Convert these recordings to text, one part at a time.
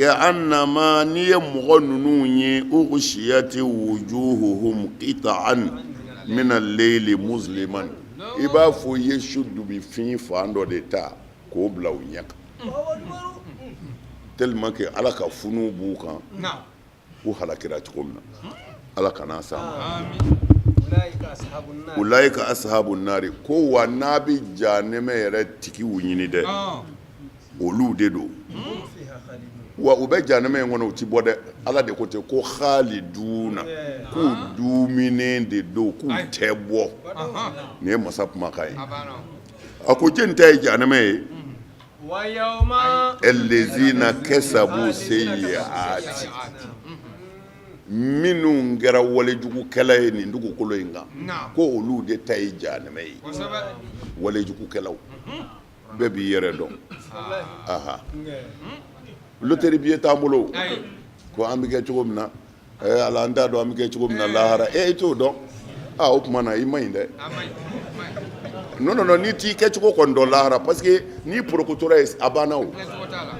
Ka'annama n'i ye mɔgɔ ninnu ye ughshiyati wujuhuhum qita'an mina leyili muzliman i b'a fɔ i ye su dubifin fan dɔ de ta k'o bila u ɲɛ kan tellement que Ala ka funu b'u kan u halakira cogo min na Ala kana s'an ma ulaika ashabu nari ko wa n'a bɛ jahanɛmɛ yɛrɛ tigiw ɲini dɛ olu de don wa u bɛ jahanɛmɛ in kɔnɔ u ti bɔ dɛ Ala de ko ten ko khaliduna k'u duuminen de don k'u tɛ bɔ nin ye masa kumakan ye a ko jɔni ta ye jahanɛmɛ ye Lezina kasabu seyiati minnu kɛra walejugukɛla ye nin dugukolo in kan ko olu de ta ye jahanɛmɛ ye walejugukɛlaw bɛɛ b'i yɛrɛ dɔn aha loterie billet t'an bolo ko an bɛ kɛ cogo min na Ala an t'a dɔn an bɛ kɛ cogo min na lahara e i t'o dɔn aa o tuma na i man ɲi dɛ non non non n'i t'i kɛcogo kɔni dɔn lahara parce que n'i porokotora ye a banna o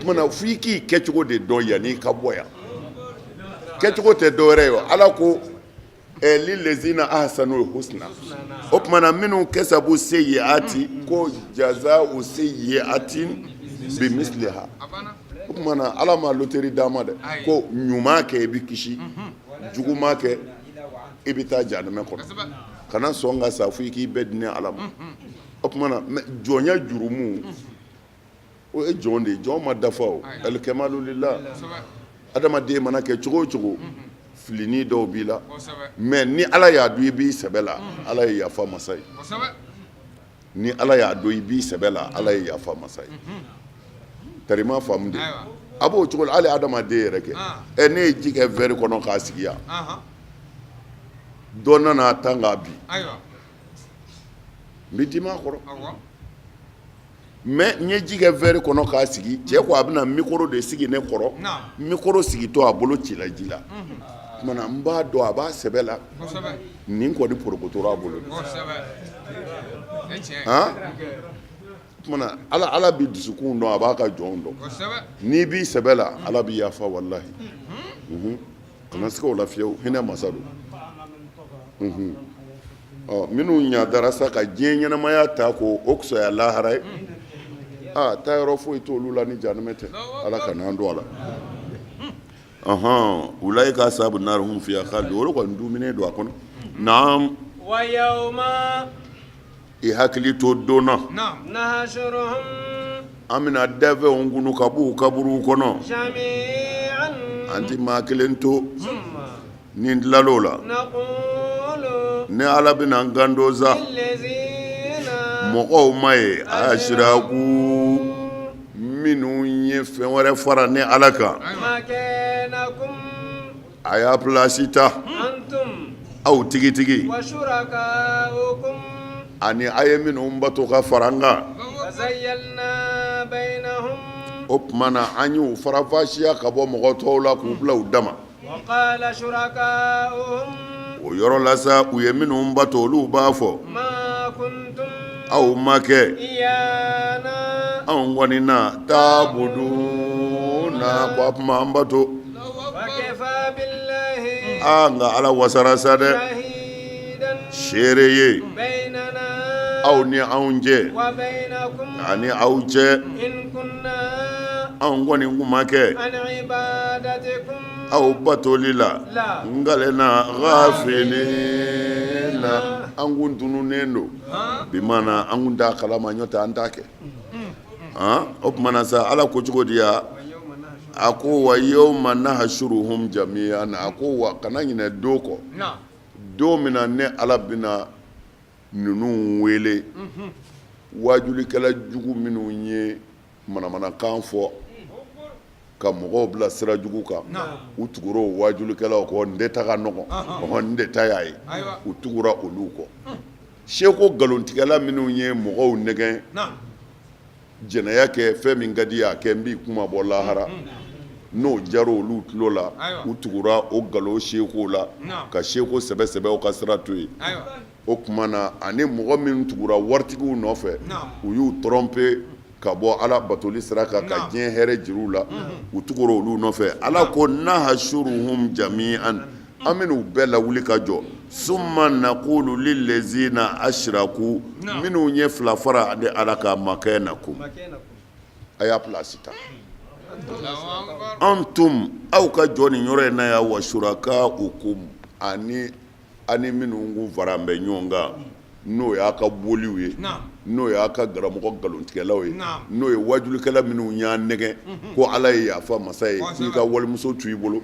tuma na f'i k'i kɛcogo de dɔn yanni i ka bɔ yan kɛcogo tɛ dɔwɛrɛ ye o Ala ko lilezina ahsanul husna o tuma na minnu kasabu seyiati ko jazau seyiatin bimisliha o tuma na Ala ma loterie d'an ma dɛ ko ɲuman kɛ i bɛ kisi juguman kɛ i bɛ taa jahanama kɔnɔ kana sɔn ka sa fo i k'i bɛɛ di ne Ala ma o tuma na jɔnya jurumu o ye jɔn de ye jɔn ma dafa o alikamalu lila adamaden mana kɛ cogo o cogo filinin dɔw b'i la mais ni Ala y'a dɔn i b'i sɛbɛ la Ala ye yafa masa ye ni Ala y'a dɔn i b'i sɛbɛ la Ala ye yafa masa ye tari ma faamu de a b'o cogo la hali adamaden yɛrɛ kɛ ɛ ne ye ji kɛ verre kɔnɔ k'a sigi yan dɔ nana a tan k'a bin n bɛ dimi a kɔrɔ mais n ye ji kɛ verre kɔnɔ k'a sigi cɛ ko a bɛna micro de sigi ne kɔrɔ micro sigitɔ a bolo cila ji la tuma na n b'a dɔn a b'a sɛbɛ la nin kɔni porokotora a bolo tuma na ala ala bɛ dusukun dɔn a b'a ka jɔn dɔn n'i b'i sɛbɛ la ala b'i yafa walahi kana siga o la fiyewu hinɛ masa don ɔ minnu ɲadara sa ka diɲɛ ɲɛnamaya ta ko o fisaya lahara ye aa taa yɔrɔ foyi t'olu la ni jahanama tɛ ala kan'an don a la ɔhɔn ulaika ashabu nari hum fiha khalidun olu kɔni duuminen don a kɔnɔ naam i hakili to don na an bɛna danfɛnw kunu ka b'u kaburuw kɔnɔ an tɛ maa kelen to ni tilal'o la ne ala bɛna n kanto sa mɔgɔw ma ye ashraku minnu ye fɛn wɛrɛ fara ne ala kan a y'a pilasi ta aw tigitigi ani a ye minnu bato ka fara an kan o tuma na an y'u faranfasiya ka bɔ mɔgɔ tɔw la k'u bila u dama o yɔrɔ la sa u ye minnu bato olu b'a fɔ aw ma kɛ anw kɔni na ta'buduna ko a tun b'an bato aa nka ala wasara sa dɛ seere ye aw ni anw cɛ ani aw cɛ anw kɔni kun ma kɛ aw batoli la n na ghafilina an kun tununnen don bi maana an kun t'a kalama ɲɔ tɛ an t'a kɛ o tuma na sa ala ko cogo di ya a ko wa yawma nahshuruhum jami'an a ko wa kana ɲinɛ don kɔ don min na ne ala bɛna ninnu wele waajulikɛla jugu minnu ye manamanakan fɔ ka mɔgɔw bila sira jugu kan u tugura o waajulikɛlaw kɔ n de ta ka nɔgɔn ɔhɔn n de ta y'a ye u tugura olu kɔ seko nkalontigɛla minnu ye mɔgɔw nɛgɛn jɛnɛya kɛ fɛn min ka di a kɛ n b'i kuma bɔ lahara n'o diyara olu tulo la u tugura o nkalon seko la ka seko sɛbɛ sɛbɛw ka sira to yen o tuma na ani mɔgɔ minnu tugura waritigiw nɔfɛ u y'u tromper. Ka bɔ Ala batoli sira kan ka diɲɛ hɛrɛ jir'u la, u tugura olu nɔfɛ. Ala ko nahsuruhum jami'an, an bɛn'u bɛɛ lawuli ka jɔ. Summa naqulu lillazina ashraku, minnu ye fila fara de Ala kan, makanakum, a y'a place ta. Antum, aw ka jɔ nin yɔrɔ in na yan, wa shurakaukum, ani ani minnu kun fara bɛ ɲɔgɔn kan, n'o y'a ka boliw ye, n'o y'a ka karamɔgɔ nkalontigɛlaw ye, n'o ye wajulikɛla minnu y'a nɛgɛn ko Ala ye yafa masa ye, k'i ka walimuso to i bolo,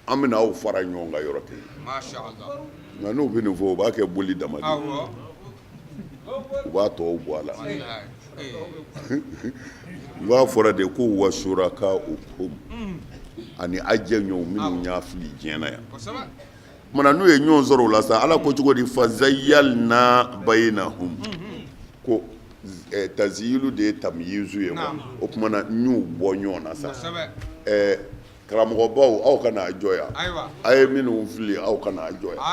an bɛna aw fara ɲɔgɔn kan yɔrɔ kelen. Nka n'u bɛ nin fɔ, u b'a kɛ boli dama de, u b'a tɔw bɔ a la. U b'a fɔra de ko wa shurakaukum, ani a jɛɲɔgɔn minnu y'a fili diɲɛ na yan. Tuma n'u ye ɲɔgɔn sɔrɔ o la sa, Ala ko cogo di? Fazayyalna baynahum, ko taziyilu de ye tamyizu ye. O tuma na n y'u bɔ ɲɔgɔn na sa. Karamɔgɔbaw, aw ka n'a jɔ yan. A ye minnu fili, aw ka n'a jɔ yan.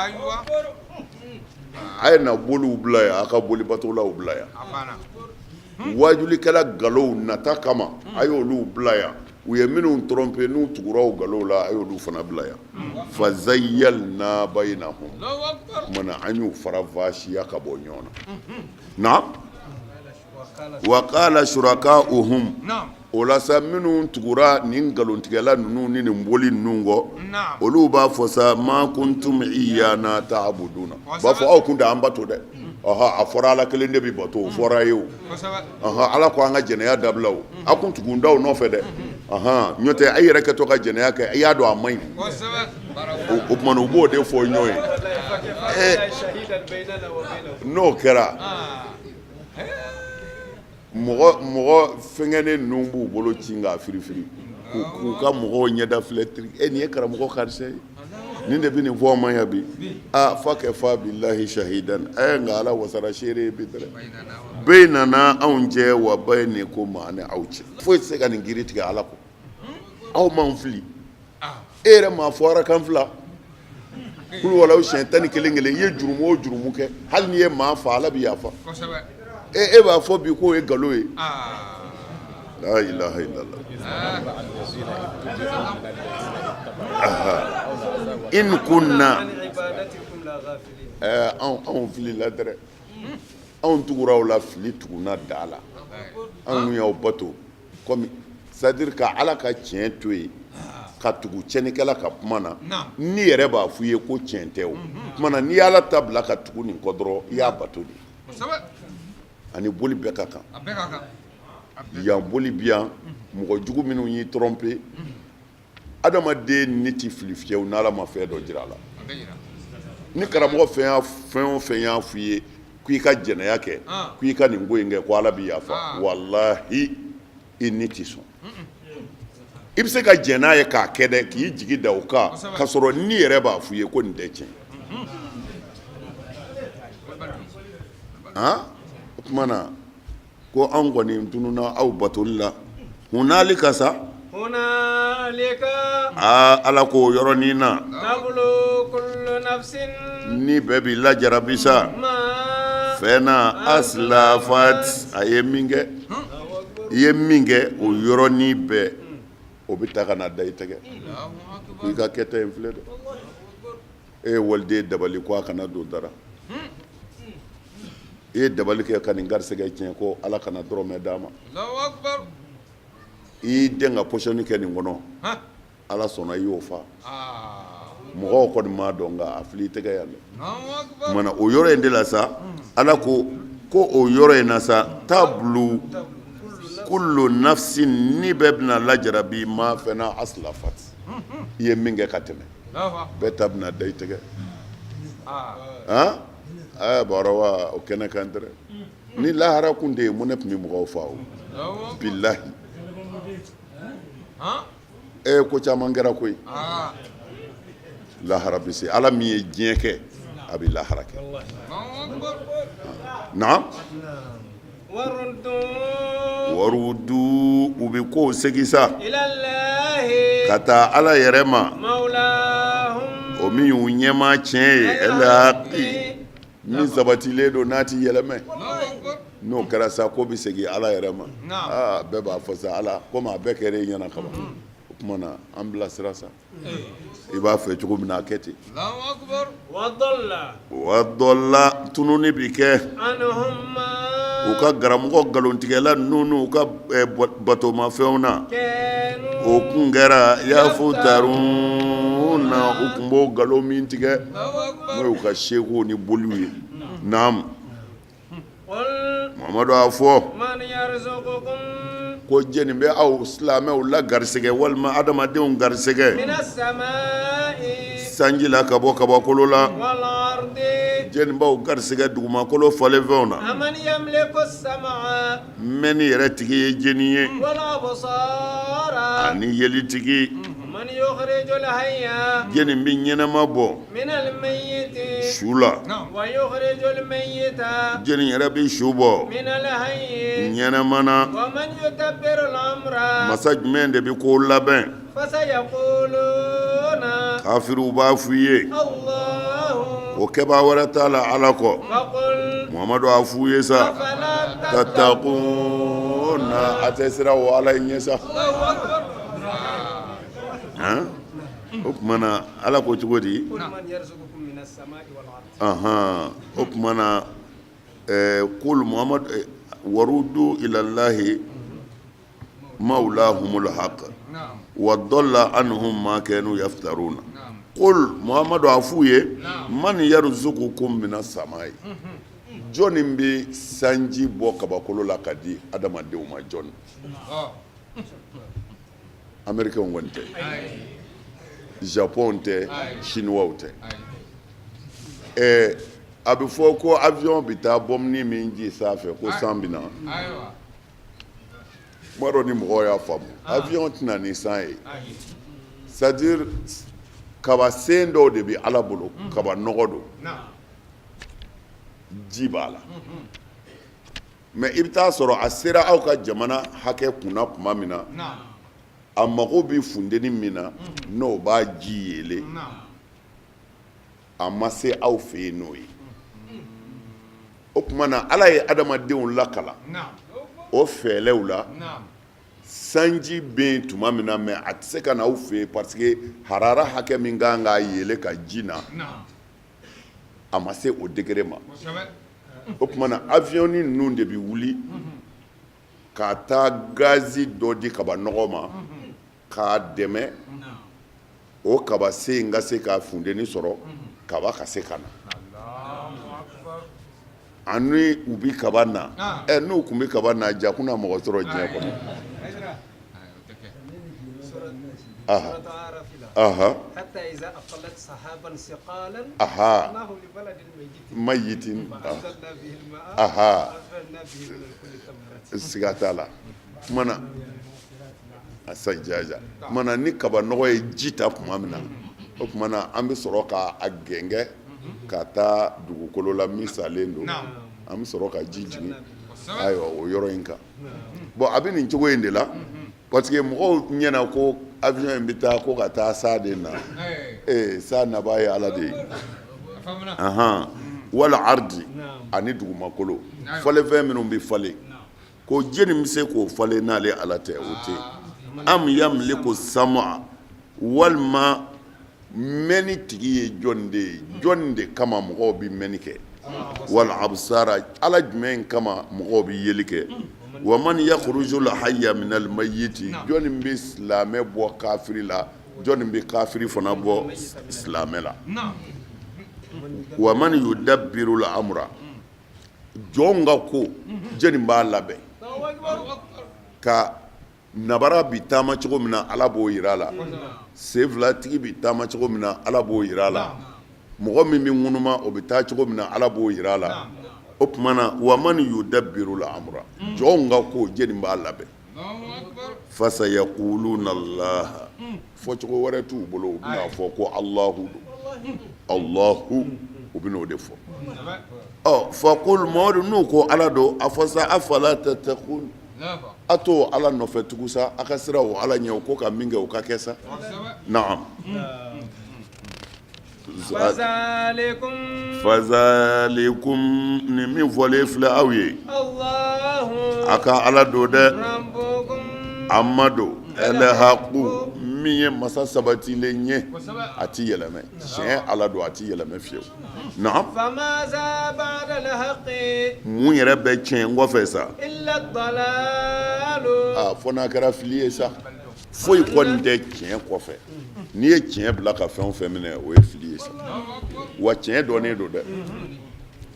A ye na boliw bila yan, aw ka bolibatolaw bila yan. Wajulikɛla galow nata kama, a y'olu bila yan. U ye minnu tromper, n'u tugura o galow la, a y'olu fana bila yan. Fazayyalna baynahum, tuma na an y'u faranfasiya ka bɔ ɲɔgɔn na. Naam, wa qala shurakauhum, o la sa, minnu tugura nin nkalontigɛla ninnu ni nin boli ninnu kɔ, olu b'a fɔ sa, ma kuntum iyana ta'buduna, b'a fɔ aw kun tɛ an bato dɛ. Ɔhɔ, a fɔra Ala kelen de bɛ bato, o fɔra ye o. Ɔhɔn, Ala ko an ka jɛnɛya dabila o, a kun tugun d'aw nɔfɛ dɛ. Ɔhɔn, n'o tɛ a yɛrɛ kɛtɔ ka jɛnɛya kɛ, i y'a dɔn a man ɲi. O tuma na u b'o de fɔ ɲɔgɔn ye. N'o kɛra, mɔgɔ mɔgɔ fɛngɛnen ninnu b'u bolo ci k'a firifiri k'u ka mɔgɔw ɲɛda filɛ. E, nin ye karamɔgɔ karisa ye, nin de bɛ nin fɔ ma yan bi. Aa, fa kafa billahi shahidan. Ɛ, nka Ala wasara seere ye bi dɛ. Baynana, anw cɛ, wa baynakum, ani aw cɛ. Foyi tɛ se ka nin kiri tigɛ Ala kɔ. Aw m'an fili, e yɛrɛ m'a fɔ arakan fila kuluwalaw siɲɛ 11 kelen. I ye jurumu o jurumu kɛ, hali n'i ye maa fa, Ala bɛ yafa. E b'a fɔ bi k'o ye nkalon ye. La ilaha illallah. In kunna, anw filila dɛrɛ, anw tugura aw la fili tuguna da la, anw y'aw bato comme, c'est-à-dire ka Ala ka tiɲɛ to yen ka tugu tiɲɛnikɛla ka kuma na. N'i yɛrɛ b'a fɔ i ye ko tiɲɛ tɛ, o tuma na n'i y'Ala ta bila ka tugu nin kɔ dɔrɔn, i y'a bato de. Ani boli bɛɛ ka kan yan, boli bi yan, mɔgɔ jugu minnu y'i tromper. Adamaden ni tɛ fili fiyewu n'Ala ma fɛn dɔ jira a la. Ni karamɔgɔ fɛn o fɛn y'a f'i ye k'i ka jɛnɛya kɛ, k'i ka nin ko in kɛ, ko Ala bɛ yafa, walahi i ni tɛ sɔn. I bɛ se ka jɛn n'a ye k'a kɛ dɛ, k'i jigi da o kan, ka sɔrɔ ni yɛrɛ b'a f'i ye ko nin tɛ tiɲɛ. O tuma na ko anw kɔni tununna aw batoli la. Hunalika sa, aa, Ala ko yɔrɔnin na, ni bɛɛ b'i lajarabi sa fɛn na, aslafat, a ye min kɛ, i ye min kɛ, o yɔrɔnin bɛɛ o bɛ ta ka na da i tɛgɛ ko i ka kɛta in filɛ dɛ. E ye waliden dabali ko a kana don dara, i ye dabali kɛ ka nin garisɛgɛ tiɲɛ ko Ala kana dɔrɔmɛ d'a ma. I y'i den ka pɔsɔni kɛ nin kɔnɔ, Ala sɔnna i y'o fa. Mɔgɔw kɔni m'a dɔn, nka a fili i tɛgɛ yan dɛ. Tuma na o yɔrɔ in de la sa, Ala ko ko o yɔrɔ in na sa, tablu kullu nafsin, ni bɛɛ bɛna lajarabi, ma fɛn na, aslafat, i ye min kɛ ka tɛmɛ, bɛɛ ta bɛna da i tɛgɛ. Aa, bɔra o kɛnɛ kan dɛrɛ. Ni lahara kun tɛ yen, mun ne tun bɛ mɔgɔw fa o? Bilahi, e ko caman kɛra koyi. Lahara bɛ se. Ala min ye diɲɛ kɛ, a bɛ lahara kɛ. Na warudu, u bɛ ko segin sa ka taa Ala yɛrɛ ma, o min y'u ɲɛmaa tiɲɛ ye, alhaqi, min sabatilen don, n'a tɛ yɛlɛmɛ. N'o kɛra sa, ko bɛ segin Ala yɛrɛ ma. Aa, bɛɛ b'a fɔ sa, Ala, komi a bɛɛ kɛra e ɲɛna kaban, o tuma na an bilasira sa, i b'a fɛ cogo min na, a kɛ ten. Wa dɔla, tununi bɛ kɛ u ka karamɔgɔ nkalontigɛla ninnu n'u ka batomafɛnw na. O kun kɛra yafutaruna, u tun b'o nkalon min tigɛ, n'o y'u ka sekuw ni boliw ye. Naamu, Mamadu, a fɔ ko jɛni bɛ aw silamɛw la garisɛgɛ walima adamadenw garisɛgɛ sanji la ka bɔ kabakolo la? Jɛni b'aw garisɛgɛ dugumakolo falenfɛnw na? Mɛnni yɛrɛ tigi ye jɛni ye ani yeli tigi? Jɛni bɛ ɲɛnama bɔ su la? Jɛni yɛrɛ bɛ su bɔ ɲɛnama na? Masa jumɛn de bɛ ko labɛn? Kafiriw b'a fɔ i ye o kɛbaa wɛrɛ t'a la Ala kɔ. Muhamadu, a f'u ye sa, tatakuna, a tɛ siran o Ala in ɲɛ sa? O tuma na, Ala ko cogo di? O tuma na, kul Muhamadu warudu ilalahi mawlahumul haq wa dalla anhum ma kanu yaftaruna. Qul Muhamadu, a f'u ye, man yarzuqukum mina samai, jɔnni bɛ sanji bɔ kabakolo la ka di adamadenw ma? Jɔnni? Américain kɔni tɛ, Japon tɛ, Chinois tɛ. Ɛɛ, a bɛ fɔ ko avion bɛ taa bɔmuni min ji sanfɛ ko san bɛ na. Tuma dɔ ni mɔgɔw y'a faamu, avion tɛ na ni san ye. C'est à dire kabasen dɔw de bɛ Ala bolo, kaba nɔgɔ don, ji b'a la, mais i bɛ taa sɔrɔ a sera aw ka jamana hakɛ kunna tuma min na, a mago bɛ funteni min na, n'o b'a ji yeelen, a ma se aw fɛ yen n'o ye. O tuma na, Ala ye adamadenw lakalan o fɛlɛw la. Sanji bɛ yen tuma min na, mais a tɛ se ka na aw fɛ yen parce que harara hakɛ min kan k'a yeelen ka ji na, a ma se o degré ma. O tuma na, avion ninnu de bɛ wuli ka taa gazi dɔ di kaba nɔgɔ ma k'a dɛmɛ, o kaba sen in ka se ka funteni sɔrɔ, kaba ka se ka na. Ani u bɛ kaba na, ɛ, n'u tun bɛ kaba na, ja kunna mɔgɔ sɔrɔ diɲɛ kɔnɔ. Aha aha, mayitin, aha, siga t'a la. Tuma na a sajaja tuma na ni kaba nɔgɔ ye ji ta tuma min na, o tuma na an bɛ sɔrɔ k'a gɛngɛ ka taa dugukolo la min salen don, an bɛ sɔrɔ ka ji jigin, ayiwa, o yɔrɔ in kan. Bon, a bɛ nin cogo in de la, parce que mɔgɔw ɲɛna ko avion in bɛ taa ko ka taa sa de na. Ee, sa nabaa ye Ala de ye. Ahan, wal ardi, ani dugumakolo falenfɛn minnu bɛ falen, ko jɛni bɛ se k'o falen n'ale Ala tɛ? O tɛ. Am yamliku sama, walima mɛnni tigi ye jɔn de ye? Jɔn de kama mɔgɔw bɛ mɛnni kɛ? Wal absara, Ala jumɛn kama mɔgɔw bɛ yeli kɛ? Wa man yakhrujul hayya minal mayyiti, jɔnni bɛ silamɛ bɔ kafiri la? Jɔnni bɛ kafiri fana bɔ silamɛ la? Wa man yudabbirul amra, jɔn ka ko, jɔnni b'a labɛn ka nabara bɛ taama cogo min na, Ala b'o jira a la. Senfilatigi bɛ taama cogo min na, Ala b'o jira a la. Mɔgɔ min bɛ ŋunuma, o bɛ taa cogo min na, Ala b'o jira a la. O tuma na, wa man yudabbirul amra, jɔn ka ko, jɔnni b'a labɛn? Fasayakuluna Allah, fɔ cogo wɛrɛ t'u bolo, u bɛna fɔ ko Alahu don, Alahu, u bɛna o de fɔ. Ɔ, fakul Mamadu, n'u ko Ala don, a fɔ sa, afala tatakun, a to Ala nɔfɛ tugu sa, a ka siran o Ala ɲɛ, o ko ka min kɛ, o ka kɛ sa. Naam. Fazalikum nin min fɔlen filɛ aw ye a ka ala don dɛ a ma don alhaku min ye masa sabatilen ye a tɛ yɛlɛmɛ tiɲɛ ala don a tɛ yɛlɛmɛ fiyewu mun yɛrɛ bɛ tiɲɛ kɔfɛ sa fo n'a kɛra fili ye sa foyi kɔni tɛ tiɲɛ kɔfɛ n'i ye tiɲɛ bila ka fɛn o fɛn minɛ o ye fili ye sa wa tiɲɛ dɔnnen don dɛ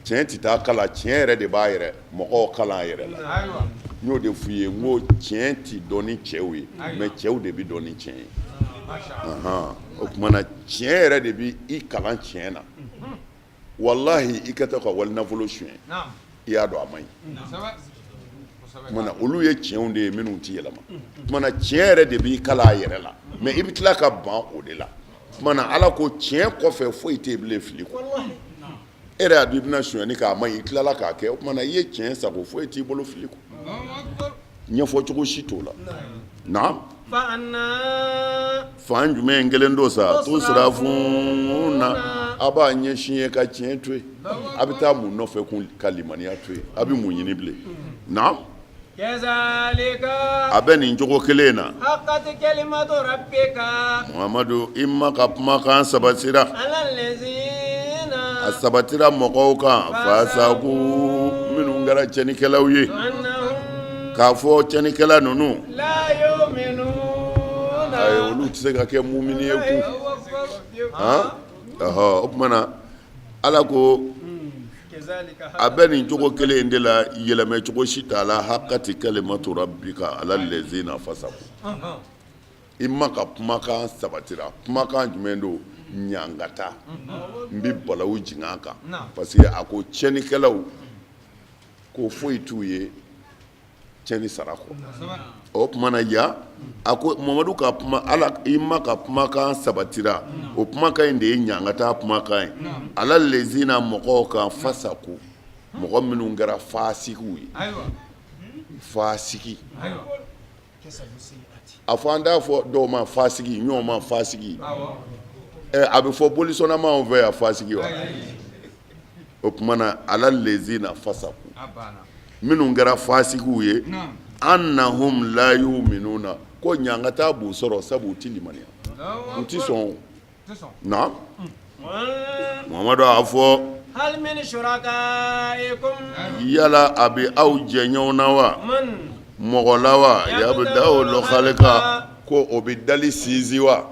tiɲɛ tɛ taa kalan tiɲɛ yɛrɛ de b'a yɛrɛ mɔgɔw kalan a yɛrɛ la n y'o de f'u ye n ko tiɲɛ tɛ dɔn ni cɛw ye mais cɛw de bɛ dɔn ni tiɲɛ ye o tuma na tiɲɛ yɛrɛ de bɛ i kalan tiɲɛ na walahi i kɛtɔ ka wali nafolo suɲɛ i y'a dɔn a man ɲi tuma na olu ye tiɲɛw de ye minnu tɛ yɛlɛma tuma na tiɲɛ yɛrɛ de b'i kalan a yɛrɛ la mais i bɛ tila ka ban o de la tuma na ala ko tiɲɛ kɔfɛ foyi tɛ yen bilen fili kɔ e yɛrɛ y'a dɔn i bɛna sonyali kɛ a man ɲi i tilala k'a kɛ o tuma na i ye tiɲɛ sago foyi t'i bolo fili kɔ ɲɛfɔ cogo si t'o la naam fan jumɛn kelen don sa tusrafuna a b'a ɲɛsin ye ka tiɲɛ to yen a bɛ taa mun nɔfɛ kun ka limaniya to yen a bɛ mun ɲini bilen naam a bɛ nin cogo kelen na Muhamadu i ma ka kumakan sabatira a sabatira mɔgɔw kan fasaku minnu kɛra cɛnnikɛlaw ye k'a fɔ cɛnnikɛla ninnu ayi olu tɛ se ka kɛ mumini ye kun o tuma na ala ko a bɛ nin cogo kelen in de la yɛlɛmɛ cogo si t'a la hakati kalimatu rabbika ala lezina fasaku i ma ka kumakan sabatira kumakan jumɛn don ɲangata n bɛ balawu jigin a kan parce que a ko tiɲɛnikɛlaw ko foyi t'u ye tiɲɛni sara kɔ o tuma na yan a ko Mamadu ka kuma ala i ma ka kumakan sabatira o kumakan in de ye ɲangata kumakan ye ala lezina mɔgɔw kan fasaku mɔgɔ minnu kɛra fasikiw ye fasiki a fɔ an t'a fɔ dɔw ma fasigi ɲɔgɔn ma fasigi a bɛ fɔ bolisɔnna ma anw fɛ yan fasigi wa o tuma na ala lezina fasaku minnu kɛra fasigiw ye annahum la yuminuna ko ɲangata b'u sɔrɔ sabu u tɛ limaniya u tɛ sɔn naam Mamadu a fɔ yala a bɛ aw jɛɲɔgɔn na wa mɔgɔ la wa yabda'ul khalqa ko o bɛ dali sinsin wa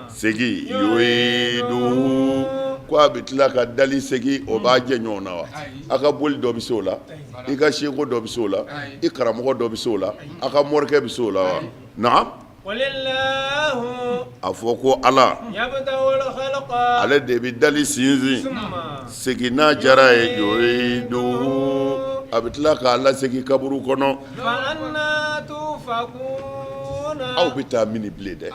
segin yu'iduhu ko a bɛ tila ka dali segin o b'a jɛɲɔgɔn na wa a ka boli dɔ bɛ se o la i ka seko dɔ bɛ se o la i karamɔgɔ dɔ bɛ se o la a ka morikɛ bɛ se o la wa naam a fɔ ko ala ale de bɛ dali sinsin segin n'a diyara ye yu'iduhu a bɛ tila k'a lasegin kaburu kɔnɔ aw bɛ taa min bilen dɛ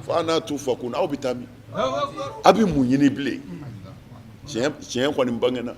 fa anna tufakun aw bɛ taa min aw bɛ mun ɲini bilen tiɲɛ kɔni bangena.